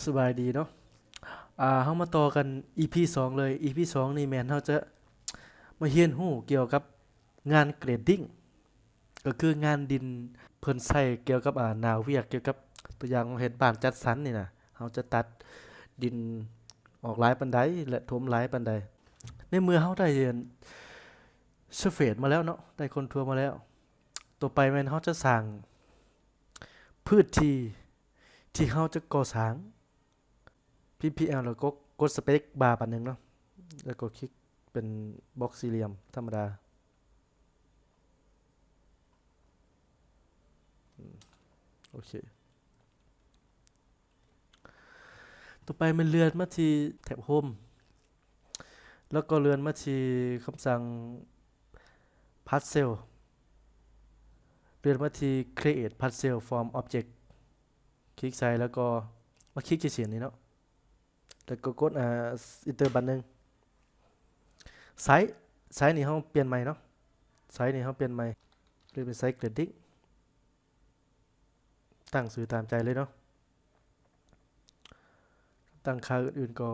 ສະບາຍດີເນາະ ອ່າ ເຮົາມາຕໍ່ກັນ ອີພີສອງເລີຍ. ອີພີສອງນີ້ແມ່ນເຮົາຈະມາຮຽນຮູ້ກ່ຽວກັບງານເກຣດດິ້ງ ກໍຄືງານດິນເພິ່ນໃຊ້ກ່ຽວກັບ ອ່າ ໜ້າວຽກ ກ່ຽວກັບຕົວຢ່າງເຮົາເຮັດບ້ານຈັດສັນນີ້ນະ ເຮົາຈະຕັດດິນອອກຫຼາຍປານໃດ ແລະ ຖົມຫຼາຍປານໃດ. ໃນເມື່ອເຮົາໄດ້ອັນ ເຊີເຟດມາແລ້ວເນາະ ໄດ້ຄອນໂທຣມາແລ້ວ ຕໍ່ໄປແມ່ນເຮົາຈະສ້າງພື້ນທີ່ທີ່ເຮົາຈະກໍ່ສ້າງ ພີພີແອລ ແລ້ວກໍກົດສະເປັກບາບາດໜຶ່ງເນາະ ແລ້ວກໍຄລິກເປັນບັອກສີ່ຫຼ່ຽມທຳມະດາ. ອືມ ໂອເຄ. ຕໍ່ໄປແມ່ນເລື່ອນມາທີ່ແທັບໂຮມ ແລ້ວກໍເລື່ອນມາທີ່ຄຳສັ່ງພາດເຊວ ເລື່ອນມາທີ່ create parcel from object ຄລິກໃສ່ ແລ້ວກໍມາຄລິກທີ່ເສັ້ນນີ້ເນາະ ແລ້ວກໍກົດ ອ່າ enter ບາດໜຶ່ງ. ໄຊ ໄຊນີ້ເຮົາປ່ຽນໃໝ່ເນາະ ໄຊນີ້ເຮົາປ່ຽນໃໝ່ ເປັນໄຊເກຣດດິ້ງ ຕັ້ງຊື່ຕາມໃຈເລີຍເນາະ. ຕັ້ງຄ່າອື່ນໆກໍ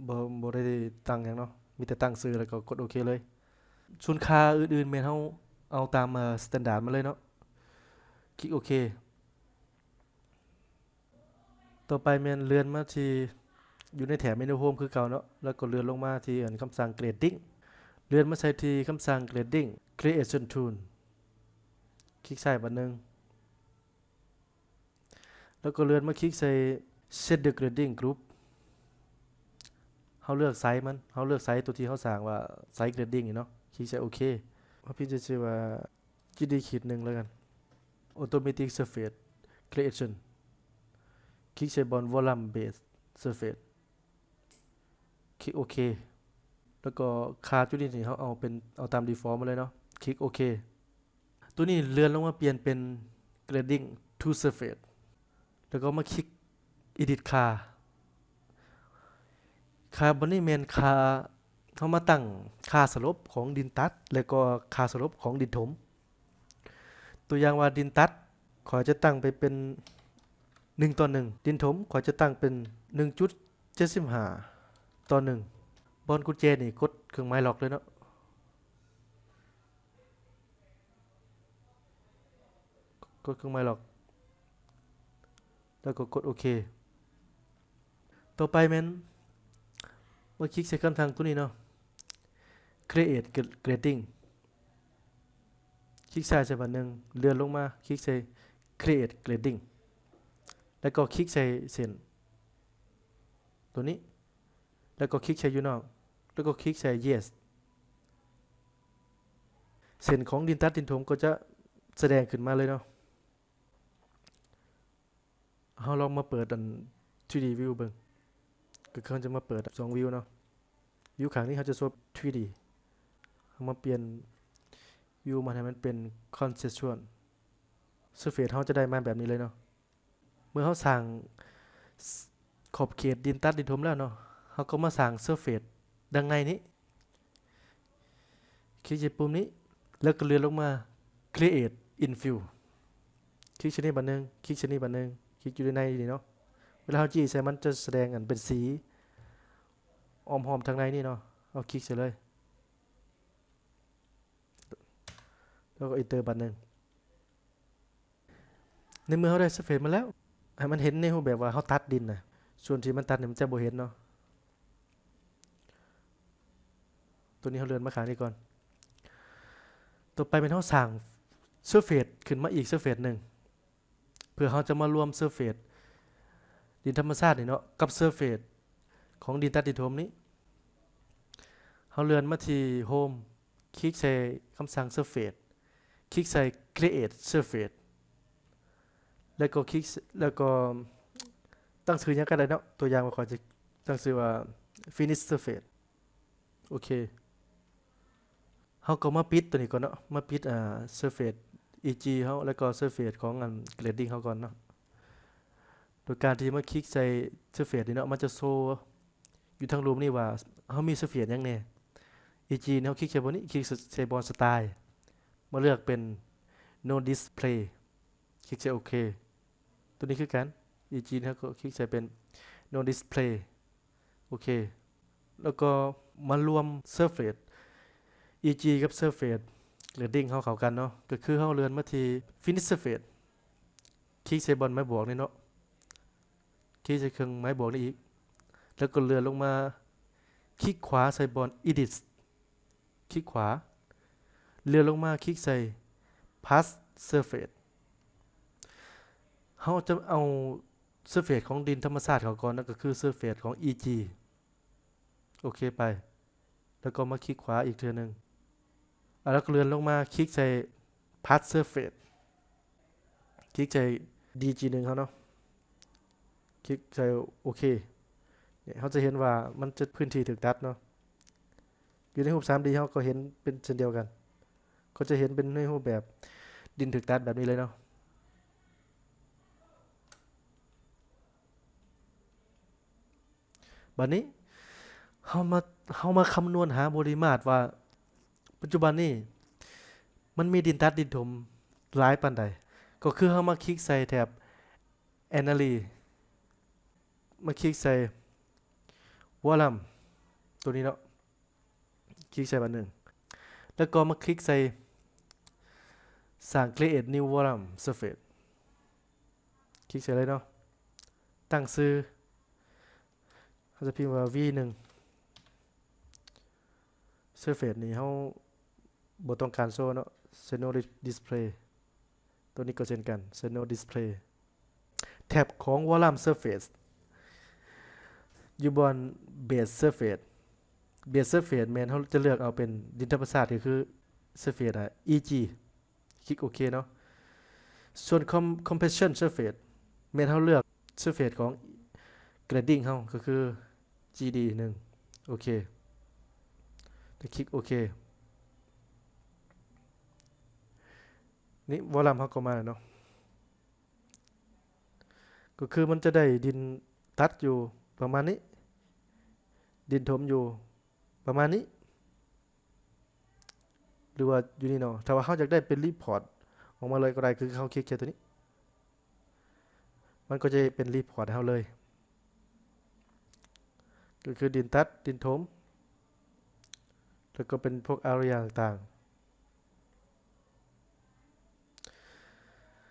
ບໍ່ ບໍ່ໄດ້ຕັ້ງຫຍັງເນາະ ມີແຕ່ຕັ້ງຊື່ ແລ້ວກໍກົດໂອເຄເລີຍ. ສ່ວນຄ່າອື່ນໆແມ່ນເຮົາເອົາຕາມ ເອີ ສະແຕນດາດມາເລີຍເນາະ ຄລິກໂອເຄ. ຕໍ່ໄປແມ່ນເລື່ອນມາທີ່ ຢູ່ໃນແຖບເມນູໂຮມຄືເກົ່າເນາະ ແລ້ວກໍເລື່ອນລົງມາທີ່ອັນຄຳສັ່ງເກຣດດິ້ງ ເລື່ອນມາໃສ່ທີ່ຄຳສັ່ງເກຣດດິ້ງ creation tool ຄລິກຊ້າຍບາດໜຶ່ງ ແລ້ວກໍເລື່ອນມາຄລິກໃສ່ set the grading group ເຮົາເລືອກໄຊມັນ ເຮົາເລືອກໄຊຕົວທີ່ເຮົາສ້າງວ່າໄຊເກຣດດິ້ງນີ້ເນາະ ຄລິກໃສ່ໂອເຄ. ເຮົາພິມຊື່ວ່າ ຈີດີ ຂີດໜຶ່ງ ແລ້ວກັນ automatic surface creation ຄລິກໃສ່ບ່ອນ volume base surface ຄລິກໂອເຄ ແລ້ວກໍຄ່າຈຸດນີ້ເຮົາເອົາເປັນ ເອົາຕາມ default ມາເລີຍເນາະ ຄລິກໂອເຄ. ຕົວນີ້ເລື່ອນລົງມາປ່ຽນເປັນ grading to surface ແລ້ວກໍມາຄລິກ edit ຄ່າ ຄ່າບາດນີ້ແມ່ນຄ່າ ເຮົາມາຕັ້ງຄ່າສະຫຼົບຂອງດິນຕັດ ແລ້ວກໍຄ່າສະຫຼົບຂອງດິນຖົມ. ຕົວຢ່າງວ່າດິນຕັດ ຂ້ອຍຈະຕັ້ງໄປເປັນໜຶ່ງຕໍ່ໜຶ່ງ ດິນຖົມ ຂ້ອຍຈະຕັ້ງເປັນໜຶ່ງຈຸດເຈັດສິບຫ້າຕໍ່ໜຶ່ງ. ບ່ອນກຸນແຈນີ້ກົດເຄື່ອງໝາຍລັອກເລີຍເນາະ ກົດເຄື່ອງໝາຍລັອກ ແລ້ວກໍກົດໂອເຄ. ຕໍ່ໄປແມ່ນມາຄລິກໃສ່ຄຳສັ່ງຕົວນີ້ເນາະ create grading ຄລິກຊ້າຍໃສ່ບາດໜຶ່ງ ເລື່ອນລົງມາຄລິກໃສ່ create grading ແລ້ວກໍຄລິກໃສ່ເສັ້ນຕົວນີ້ ແລ້ວກໍຄລິກໃສ່ຢູ່ນອກ ແລ້ວກໍຄລິກໃສ່ yes ເສັ້ນຂອງດິນຕັດດິນຖົມກໍຈະສະແດງຂຶ້ນມາເລີຍເນາະ. ເຮົາລອງມາເປີດອັນ three D view ເບິ່ງ ກໍຄືເຮົາຈະມາເປີດສອງ view ເນາະ view ຂ້າງນີ້ເຮົາຈະໂຊ three D ເຮົາມາປ່ຽນ view ມັນໃຫ້ມັນເປັນ conceptual surface ເຮົາຈະໄດ້ມາແບບນີ້ເລີຍເນາະ. ເມື່ອເຮົາສ້າງຂອບເຂດດິນຕັດດິນຖົມແລ້ວເນາະ ເຮົາກໍມາສ້າງ surface ດັ່ງໃນນີ້ ຄລິກໃສ່ປຸ່ມນີ້ ແລ້ວກໍເລື່ອນລົງມາ create infill ຄລິກໃສ່ນີ້ບາດໜຶ່ງ ຄລິກໃສ່ນີ້ບາດໜຶ່ງ ຄລິກຢູ່ໃນນີ້ເນາະ. ເວລາເຮົາຈີ້ໃສ່ ມັນຈະສະແດງອັນເປັນສີອ້ອມຮອບທາງໃນນີ້ເນາະ ເຮົາຄລິກໃສ່ເລີຍ ແລ້ວກໍ enter ບາດໜຶ່ງ. ໃນເມື່ອເຮົາໄດ້ surface ມາແລ້ວ ໃຫ້ມັນເຫັນໃນຮູບແບບວ່າເຮົາຕັດດິນນະ ສ່ວນທີ່ມັນຕັດນີ້ມັນຈະບໍ່ເຫັນເນາະ. ຕົວນີ້ເຮົາເລື່ອນມາຂ້າງນີ້ກ່ອນ. ຕໍ່ໄປແມ່ນເຮົາສ້າງ surface ຂຶ້ນມາອີກ surface ໜຶ່ງ ເພື່ອເຮົາຈະມາລວມ surface ດິນທຳມະຊາດນີ້ເນາະ ກັບ surface ຂອງດິນຕັດດິນຖົມນີ້. ເຮົາເລື່ອນມາທີ່ Home ຄລິກໃສ່ຄຳສັ່ງ Surface ຄລິກໃສ່ Create Surface ແລ້ວກໍຄລິກ ແລ້ວກໍຕັ້ງຊື່ຫຍັງກໍໄດ້ເນາະ. ຕົວຢ່າງວ່າຂ້ອຍຈະຕັ້ງຊື່ວ່າ Finish Surface ໂອເຄ. ເຮົາກໍມາປິດຕົວນີ້ກ່ອນເນາະ ມາປິດ ອ່າ Surface EG ເຮົາ ແລ້ວກໍ Surface ຂອງອັນ Grading ເຮົາກ່ອນເນາະ. ໂດຍການທີ່ມາຄລິກໃສ່ Surface ນີ້ເນາະ ມັນຈະໂຊຢູ່ທາງຮູບນີ້ວ່າເຮົາມີ Surface ຫຍັງແດ່. EG ນີ້ເຮົາຄລິກໃສ່ບ່ອນນີ້ ຄລິກໃສ່ບ່ອນ Style ມາເລືອກເປັນ No Display ຄລິກໃສ່ໂອເຄ. ຕົວນີ້ຄືກັນ ອີຈີ ເຮົາກໍຄລິກໃສ່ເປັນ no display ໂອເຄ ແລ້ວກໍມາລວມ surface ອີຈີ ກັບ surface grading ເຮົາເຂົ້າກັນເນາະ ກໍຄືເຮົາເລື່ອນມາທີ່ finish surface ຄລິກໃສ່ບ່ອນໄມ້ບວກນີ້ເນາະ ຄລິກໃສ່ເຄື່ອງໄມ້ບວກນີ້ອີກ ແລ້ວກໍເລື່ອນລົງມາ ຄລິກຂວາໃສ່ບ່ອນ edit ຄລິກຂວາ ເລື່ອນລົງມາຄລິກໃສ່ path surface ເຮົາຈະເອົາ surface ຂອງດິນທຳມະຊາດເຂົ້າກ່ອນ ນັ້ນກໍຄື surface ຂອງ EG ໂອເຄໄປ ແລ້ວກໍມາຄລິກຂວາອີກເທື່ອໜຶ່ງ ອ່າ ແລ້ວກໍເລື່ອນລົງມາຄລິກໃສ່ path surface ຄລິກໃສ່ DG ໜຶ່ງເຮົາເນາະ ຄລິກໃສ່ໂອເຄ ນີ້ເຮົາຈະເຫັນວ່າມັນຈະພື້ນທີ່ຖືກຕັດເນາະ ຢູ່ໃນຮູບ 3D ເຮົາກໍເຫັນເປັນເຊັ່ນດຽວກັນ ກໍຈະເຫັນເປັນໃນຮູບແບບດິນຖືກຕັດແບບນີ້ເລີຍເນາະ ບັດນີ້ເຮົາມາ ເຮົາມາຄຳນວນຫາບໍລິມາດວ່າ ປັດຈຸບັນນີ້ມັນມີດິນຕັດດິນຖົມຫຼາຍປານໃດ ກໍຄືເຮົາມາຄລິກໃສ່ແຖບ Analysis ມາຄລິກໃສ່ Volume ຕົວນີ້ເນາະ ຄລິກໃສ່ບາດໜຶ່ງ ແລ້ວກໍມາຄລິກໃສ່ ສ້າງ Create New Volume Surface ຄລິກໃສ່ເລີຍເນາະ ຕັ້ງຊື່ ເຮົາຈະພິມວ່າ V ໜຶ່ງ Surface ນີ້ເຮົາບໍ່ຕ້ອງການໂຊເນາະ Say No Display ຕົວນີ້ກໍເຊັ່ນກັນ Say No Display ແທັບຂອງ Volume Surface ຢູ່ບ່ອນ Base Surface Base Surface ແມ່ນເຮົາຈະເລືອກເອົາເປັນດິນທຳມະຊາດ ກໍຄື Surface ອະ EG ຄລິກໂອເຄເນາະ ສ່ວນ Com- Compression Surface ແມ່ນເຮົາເລືອກ Surface ຂອງ Grading ເຮົາ ກໍຄື GD ໜຶ່ງ ໂອເຄ ແລ້ວຄລິກໂອເຄ ນີ້ Volume ເຮົາກໍມາແລ້ວເນາະ ກໍຄືມັນຈະໄດ້ດິນຕັດຢູ່ປະມານນີ້ ດິນຖົມຢູ່ປະມານນີ້ ຫຼືວ່າຢູ່ນີ້ເນາະ ຖ້າວ່າເຮົາຢາກໄດ້ເປັນ report ອອກມາເລີຍກໍໄດ້ ຄືເຮົາຄລິກໃສ່ຕົວນີ້ ມັນກໍຈະເປັນ report ໃຫ້ເຮົາເລີຍ ກໍຄືດິນຕັດ ດິນຖົມ ແລ້ວກໍເປັນພວກ area ຕ່າງ